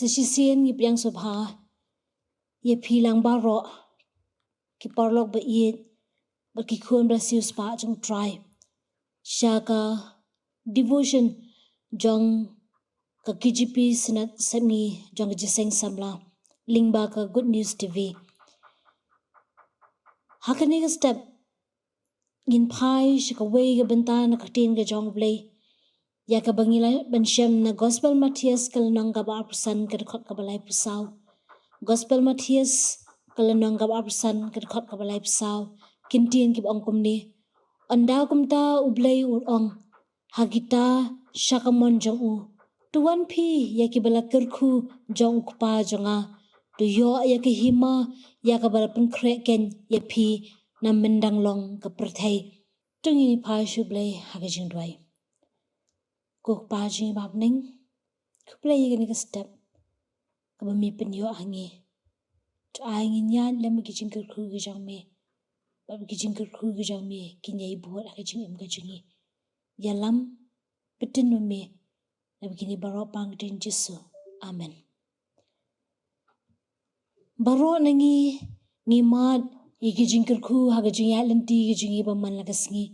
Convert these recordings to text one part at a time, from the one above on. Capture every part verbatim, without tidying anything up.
Te shisien ngi pdiang sngewbha ïa phi lang baroh ki paralok ba ïeit bad ki khun ba la siewspah jong U Trai sha ka devotion jong ka K J P Synod Sepngi jong ka Jingïaseng Samla lyngba ka Good News T V. Ha kane ka step ngin phai sha kawei ka bynta na ka ktien ka jong U Blei ïa kaba ngi la ban shem na Gospel Mathaios ka lynnong kaba arphew san ka dkhot kaba laiphew saw. Gospel Mathaios ka lynnong kaba arphew san ka dkhot kaba laiphew saw. Ki ktien kiba ong kumne: Ynda kumta U Blei u ong ha kita sha ka mon jong u: To wan phi ïa kiba la kyrkhu jong U Kpa jong nga, to ïoh ïa ka hima ïa kaba la pynkhreh keiñ ïa phi na myndang long ka pyrthei. To ngin ïa phai sha U Blei ha ka jingduwai. Ko Kpa jong ngi ba ha bneng, khublei ïa kane ka step kaba me pynïoh ha ngi. To ai ngin ïaid lem ki jingkyrkhu ki jong me, bad ki jingkyrkhu ki jong me kin ïai bud ha ka jingim ka jong ngi. Ïalam, pyntip ma me, na kine baroh ha ka kyrteng Jisu. Amen. Baroh na ngi ngi mad ïa ki jingkyrkhu ha ka jingïaid lynti ka jong ngi ba man la ka sngi.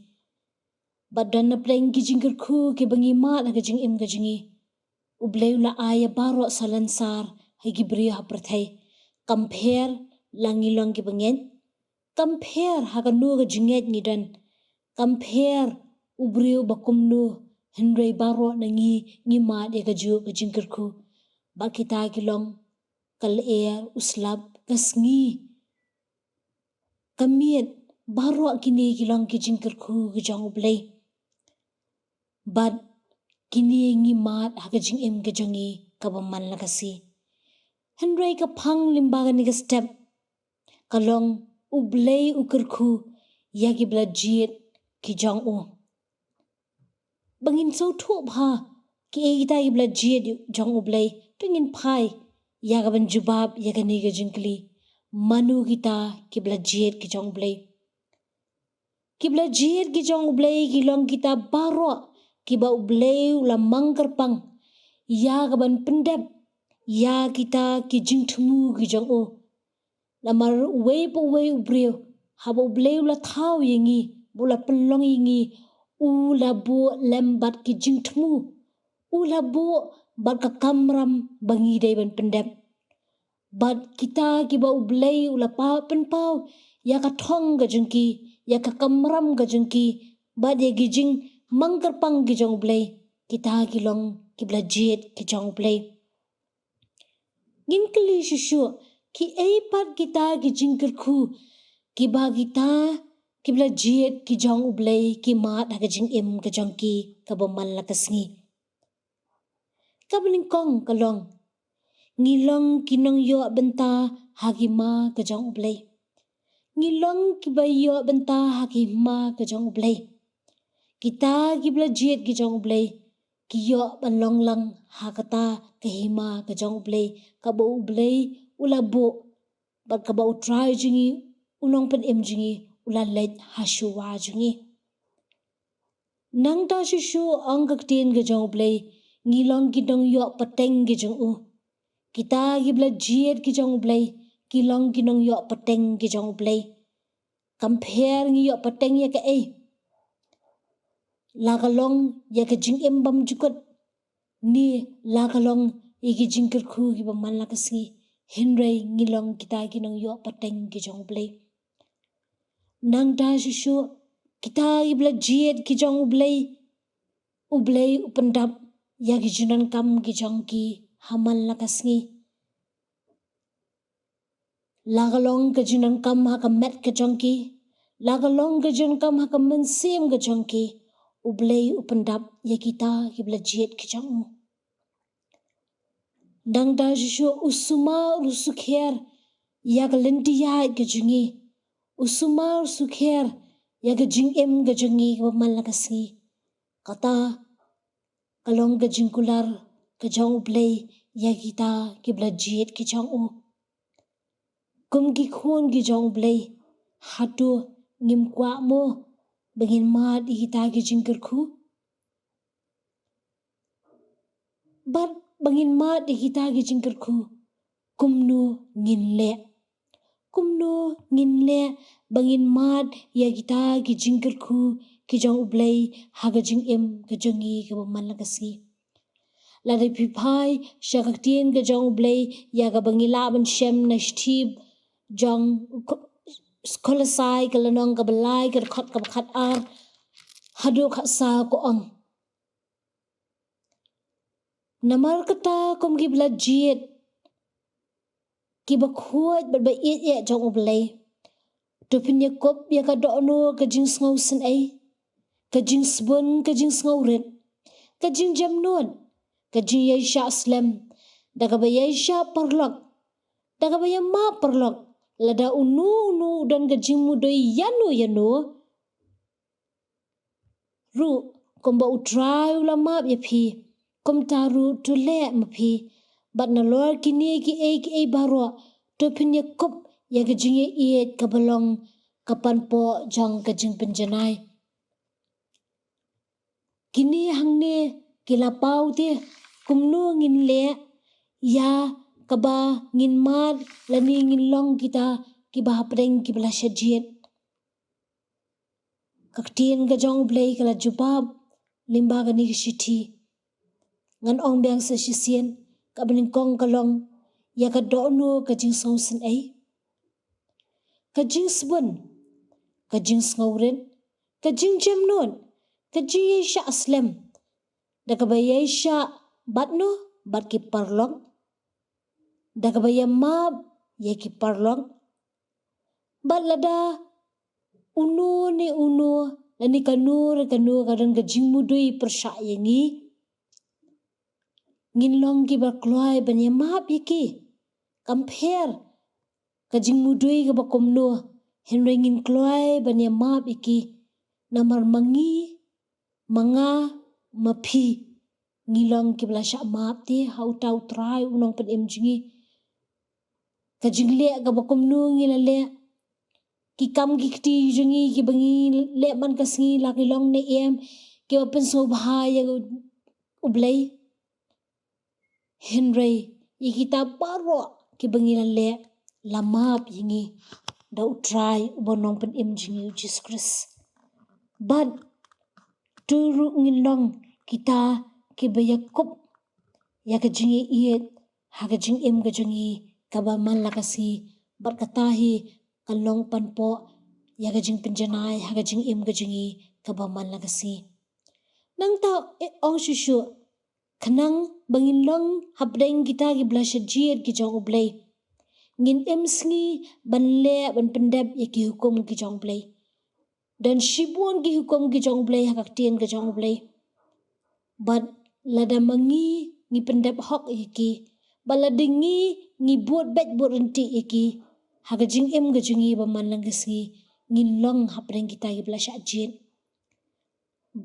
Bad don na pdeng ki jingkyrkhu kiba ngi mad ha ka jingim ka jong ngi, U Blei u la ai ïa baroh salonsar ha ki briew ha pyrthei. Kam pher la ngi long kiba ngeit, kam pher ha kano ka jingngeit ngi don, kam pher u briew ba kumno, hynrei baroh na ngi ngi mad ïa kajuh ka jingkyrkhu. Bad kita ki long ka lyer, u slap, ka sngi, ka miet, baroh kine ki long ki jingkyrkhu ki jong U Blei. Bad kine ngi mad ha ka jingim ka jong ngi kaba man la ka sngi. Hynrei ka phang lyngba kane ka step ka long U Blei u kyrkhu ïa kiba la jied ki jong u. Ba ngin sngewthuh bha kiei kita kiba la jied jong U Blei, to ngin phai ïa ka ban jubab ïa kane ka jingkylli: Mano kita kiba la jied ki jong U Blei? Kiba la jied ki jong U Blei ki long kita baroh kiba U Blei u la mang kyrpang ïa ka ban pyndep ïa kita ki jingthmu ki jong u. Namar uwei pa uwei u briew, haba U Blei u la thaw ïa ngi, ba u la pynlong ïa ngi, u la buh lem bad ki jingthmu, u la buh bad ka kamram ba ngi dei ban pyndep. Bad kita kiba U Blei u la paw, pynpaw ïa ka thong ka jong ki, ïa ka kamram ka jong ki, bad ïa ki jingmang kyrpang ki jong U Blei, kita ki long kiba la jied ki jong U Blei. Ngin kylli shuh shuh, kiei pat kita ki jingkyrkhu kiba kita kiba la jied ki jong U Blei ki mad ha ka jingim ka jong ki kaba man la ka sngi? Kaba nyngkong ka long, ngi long ki nongïoh bynta ha ki hima ka jong U Blei. Ngi long kiba ïoh bynta ha ki hima ka jong U Blei. Kita kiba la jied ki jong U Blei ki ïoh ban long lang ha kata ka hima ka jong U Blei, kaba U Blei u la buh, bad kaba U Trai jong ngi, U Nongpynim jong ngi, u la leit ha shuwa jong ngi. Nangta shuh shuh ong ka ktien ka jong U Blei, ngi long ki nongïoh pateng ki jong u. Kita kiba la jied ki jong U Blei ki long ki nongïoh pateng ki jong U Blei. Kam pher ngi ïoh pateng ïa kaei, la ka long ïa ka jingim bymjukut, ne la ka long ïa ki jingkyrkhu kiba man la ka sngi, hynrei ngi long kita ki nongïoh pateng ki jong U Blei. Nangta shuh shuh, kita kiba la jied ki jong U Blei, U Blei u pyndap ïa ki jingdonkam ki jong ki ha man la ka sngi. La ka long ka jingdonkam ha ka met ka jong ki, la ka long ka jingdonkam ha ka mynsiem ka jong ki, U Blei u pyndap ïa kita kiba la jied ki jong u. Nangta shuh shuh, u sumar u sukher ïa ka lynti ïaid ka jong ngi, u sumar u sukher ïa ka jingim ka jong ngi kaba man la ka sngi. Kata ka long ka jingkular ka jong U Blei ïa kita kiba la jied ki jong u. Kum ki khun ki jong U Blei, hato ngim kwah mo ba ngin mad ïa kita ki jingkyrkhu? Bad ba ngin mad ïa kita ki jingkyrkhu, kumno ngin leh? Kumno ngin leh ba ngin mad ïa kita ki jingkyrkhu ki jong U Blei ha ka jingim ka jong ngi kaba man la ka sngi? Lada phi phai sha ka ktien ka jong U Blei ïa kaba ngi lah ban shem na shithi jong Ko-, Kolosai ka lynnong kaba lai ka dkhot kaba khat ar haduh khat saw ka ong: Namar kata kum ki ba la jied, ki bakhuid bad ba ïeit ïa jong U Blei, to phin ïakup ïa ka dohnud ka jingsngewsynei, ka jingsbun, ka jingsngewrit, ka jingjemnud, ka jingïaishah slem, da kaba ïaishah paralok, da kaba ïamap paralok. Lada uno uno u don ka jingmudui ïano ïano ruh, kumba U Trai u la map ïa phi, kumta ruh to leh ma phi. Bad nalor kine kiei kiei baroh, to phin ïakup ïa ka jingïaieit kaba long ka panpoh jong ka jingpynjanai. Kine hangne ki la paw te kumno ngin leh ïa kaba ngin mad lane ngin long kita kiba hapdeng kiba la shah jied. Ka ktien ka jong U Blei ka la jubab lyngba kane ka shithi. Ngan ong biang sa shisien, kaba nyngkong ka long ïa ka dohnud ka jingsngewsynei, ka jingsbun, ka jingsngewrit, ka jingjemnud, ka jingïaishah slem, da kaba ïaishah bad no, bad ki paralok, da kaba ïamap ïa ki paralok. Bad lada uno ne uno lane kano re kano ka don ka jingmudui pyrshah ïa ngi, ngin long kiba kloi ban ïamap ïa ki. Kam pher ka jingmudui kaba kumno, hynrei ngin kloi ban ïamap ïa ki. Namar ma ngi, ma nga, ma phi, ngi long kiba la shah map te ha uta U Trai U Nongpynim jong ngi. Ka jingleh kaba kumno ngi la leh, ki kam ki kti jong ngi kiba ngi leh man ka sngi, la ki long ne em kiba pynsngewbha ïa U Blei? Hynrei ïa kita baroh kiba ngi la leh, la map ïa ngi da U Trai uba Nongpynim jong ngi U Jisu Khrist. Bad to ruh ngin long kita kiba ïakup ïa ka jingïaieit ha ka jingim ka jong ngi kaba man la ka sngi. Bad kata hi kan long panpoh ïa ka jingpynjanai ha ka jingim ka jong ngi kaba man la ka sngi. Nangta, eh, ong shuh shuh, khnang ba ngin long hapdeng kita kiba la shah jied ki jong U Blei, ngin im sngi ban leh ban pyndep ïa ki hukum ki jong U Blei. Don shibun ki hukum ki jong U Blei ha ka ktien ka jong U Blei. Bad lada ma ngi ngi pyndep hok ïa ki, bad lada ngi ngi bud beit bud ryntih ïa ki, ha ka jingim ka jong ngi ba man la ka sngi, ngin long hapdeng kita kiba la shah jied.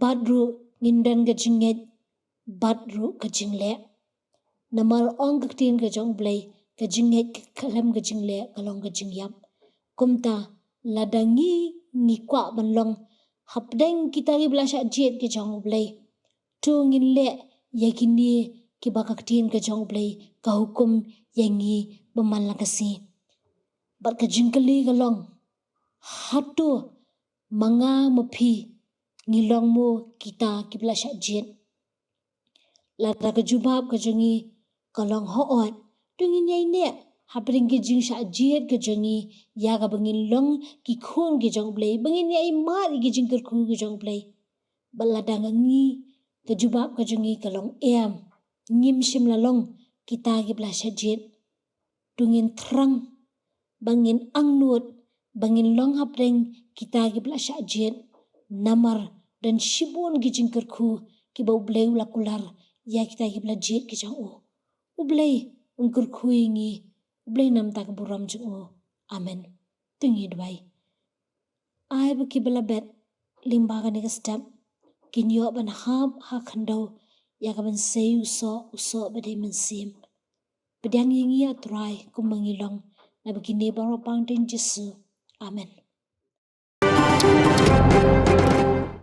Bad ruh ngin don ka jingngeit, bad ruh ka jingleh. Namar ong ka ktien ka jong U Blei, ka jingngeit khlem ka jingleh ka long ka jingïap. Kumta, lada ngi ngi kwah ban long hapdeng kita kiba la shah jied ki jong U Blei, to ngin leh ïa kine kiba ka ktien ka jong U Blei ka hukum ïa ngi ba man la ka sngi. Bad ka jingkylli ka long, hato ma nga ma phi ngi long mo kita kiba la shah jied? Lada ka jubab ka jong ngi ka long hooid, to ngin ïai neh hapdeng ki jingshah jied ki jong ngi, ïa kaba ngin long ki khun ki jong U Blei, ba ngin ïai mad ïa ki jingkyrkhu ki jong U Blei. Bad lada nga ngi, ka jubab ka jong ngi ka long em, ngim shym la long kita kiba la shah jied, to ngin thrang ba ngin angnud ba ngin long hapdeng kita kiba la shah jied. Namar don shibun ki jingkyrkhu kiba U Blei u la kular ïa kita kiba la jied ki jong u. U Blei un kyrkhu ïa ngi, U Blei namar ka burom jong u. Amen. To ngin duwai. Ai ba kiba la bet lyngba kane ka step kin ïoh ban hap ha khyndew ïa ka ban sei u soh, u soh ba dei mynsiem. Pdiang ïa ngi, A Trai, kumba ngi long, na ba kine baroh pang dei Jisu. Amen.